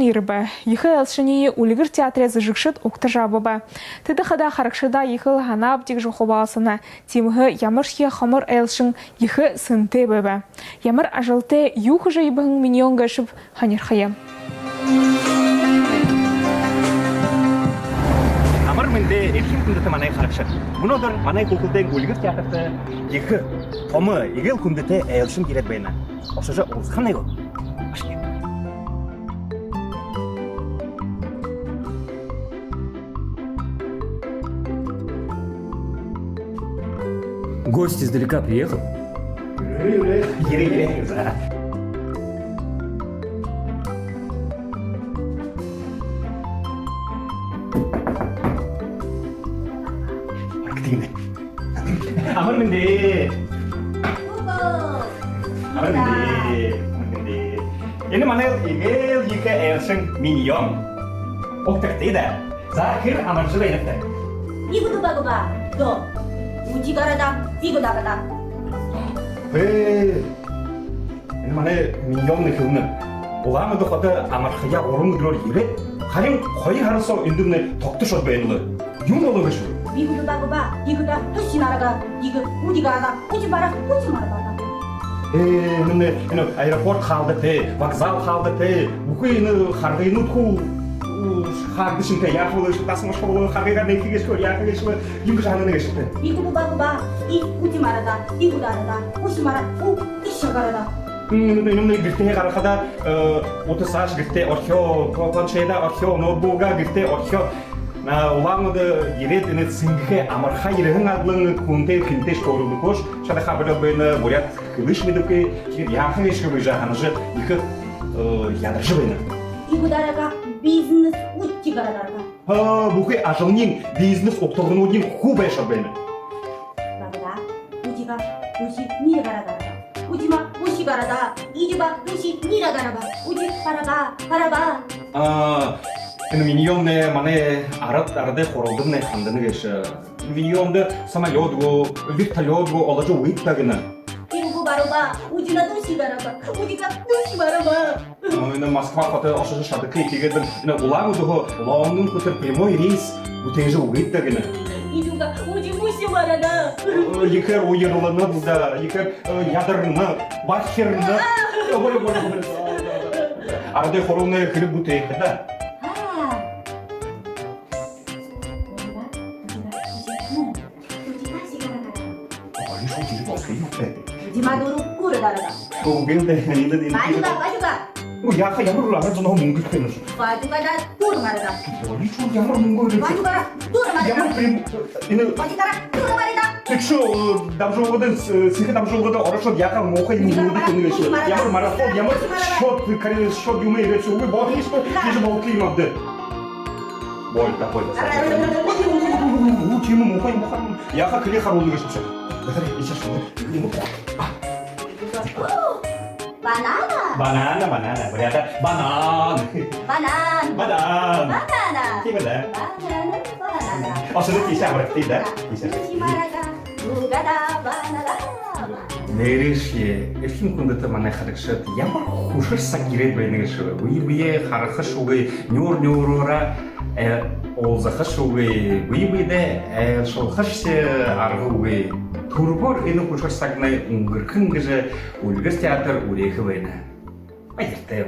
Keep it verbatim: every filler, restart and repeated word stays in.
Ерэбэ. Ехэ айлшаниие «Үльгэр» театрай зүжэгшэд угтажа абаба. Тэдэ хадаа харагшадаа ехэл һанаабди гэжэ хубаалсана. Тиимэһээ ямаршье хомор айлшан ехэ сэнтэй байба. Ямар ажалтай, юу хэжэ ябаһан миньон гээшэб, һонирхоё. Амар мэндэ, эрхим хүндэтэ манай харагшад! Мүнөөдэр манай хүүхэлдэйн «Үльгэр» театрта ехэ томо, эгээл хүндэтэй айлшан ерээд байна. Ошожо уулзахамнай гү? Ашхи. Гость издалека приехал. Ерээ, ерээ. За. Активный. Амар мэндэ. Амар мэндэ. Амар мэндэ. Энэ манай эгээл ехэ айлшан миньон. Угтагты даа. За, хэр амаржа байнабта? Би гүбэ, гүбэ. Дөө. Үди гарада, би гү дагада. Ээ. Энэ манай миньон хэлэнэ: Улаан-Үдэ хото амархаяа гурбан үдэрөөр ерээд, харин хоёр һара соо эндэмнай тогтожо ошоод байна лэ. Юун болоо гээшэб? Би гүбэ, гүбэ. Тиигэдэ туси нарага, тиигэдэ үди гарада, үди бараа, үди мараа. Ээ, энэ, энэ аэропорт хаалгатай, вокзал хаалгатай, бүхы энэ харгынууд хуу, уу, хаагдашаһан, яаха болоо гээшэб, дасан ошохо болоо, харгыгаа нэхэ гээшэб, яаха гээшэб, юун гэжэ һанана гээшэбта? Би гүбэ, гүбэ. И үди мараа даа, и үди гарада, үди мараа, үди гарада. М, энэ, энэ гэртээ гарахада, э, утаһааш гэртээ орхёо, планшедаа орхёо, ноутбугаа гэртээ орхёо. А, Улаан-Үдэ ерээд, энэ сэнгэхэ амарха ерэһэн адлан хүнтэй хэнтэйшье хөөрэлдэхэгүйш, шадахаа болёод байна, буряад хэлэшье мэдэхэгүй, тиигээд яаха гээшэб гэжэ һанажа, ехэ, э, ядаржа байна. И үди гарада бизнес үди гарада. Ха, бүхы ажалайнь, бизнес угталгануудынь хуу байшаад байна. Багада үди га, үди нири гарада. Үди ма, үди гарада. Иди ба, үди нири гарада. Үди параба, параба. А, энэ миньон манай арад, арадай хуралдамнай хандана гээшэ. Миньондо самолёт гү, вертолёт гү оложо үгыт даа гэнэ. Тиигэбэл бараба, үди га, үди гараба, үди га, үди бараба. Ой, энэ Москва хото ошожо шадахагүй, тиигээд энэ Улаан-Үдэһөө Лондон хүтэр прямой рейс бүтээжэ үгыт даа гэнэ. Иди га, үди мүси барада. Ой, ехээр уярлана даа, ехээр, э, ядарна, бахирна. Ой, ой, ой, ой. Арадай хуралнай хэрэг бүтээхэ даа. Аа. Ой, шууд ирэжэ болохо юм бэ? Димадуру кура дарада. Үгы даа, энэ, энэ. Бажуга, бажуга. Үгы, яаха, ямар арад зонһоо мүнгэ хэлэнэш? Бажуга даа, тура марада. Ой, шууд ямар мүнгэ хэлэнэш? Бажуга даа, тура марада. Ямар прям, энэ. Бажуга даа, тура марада. Тиигэшье, э, дамжуулгада, э, сэхэ дамжуулгада орошоод, яаха муухай мүнгэнүүдые хэлэнэ гээшэб. Ямар марафон, ямар счёт, кар-, счёт юумэ ерээшэб. Үгы, болохо юм бэ? Тиижэ болохо юм ааб даа. Боль, да, боль, да. Уу, тиимэ муухай, муухай. Яаха, хэлэхэ, харуулна гээшэб. Дахяад, иишээ шууд. Банана? Банана, банана, буряадаар банан. Банан. Банан. Банана. Тиимэ даа. Банана, банана. Ошоод иишээ абарагты даа. Иишээ. Үди мараа даа, үди гарада, банана. Нээрээшье, эрхим хүндэтэ манай харагшад, ямар хүшэр саг ерээд байна гээшэб. Бэе бэеэ харахашьегүй, нюур нюуруураа, э, уулзахашьегүй, бэе бэедээ айлшалхашье аргагүй. Түргөөр энэ хүшэр сагнай үнгэрхэнь гэжэ «Үльгэр» театр үреэхэ байна. Баяртай.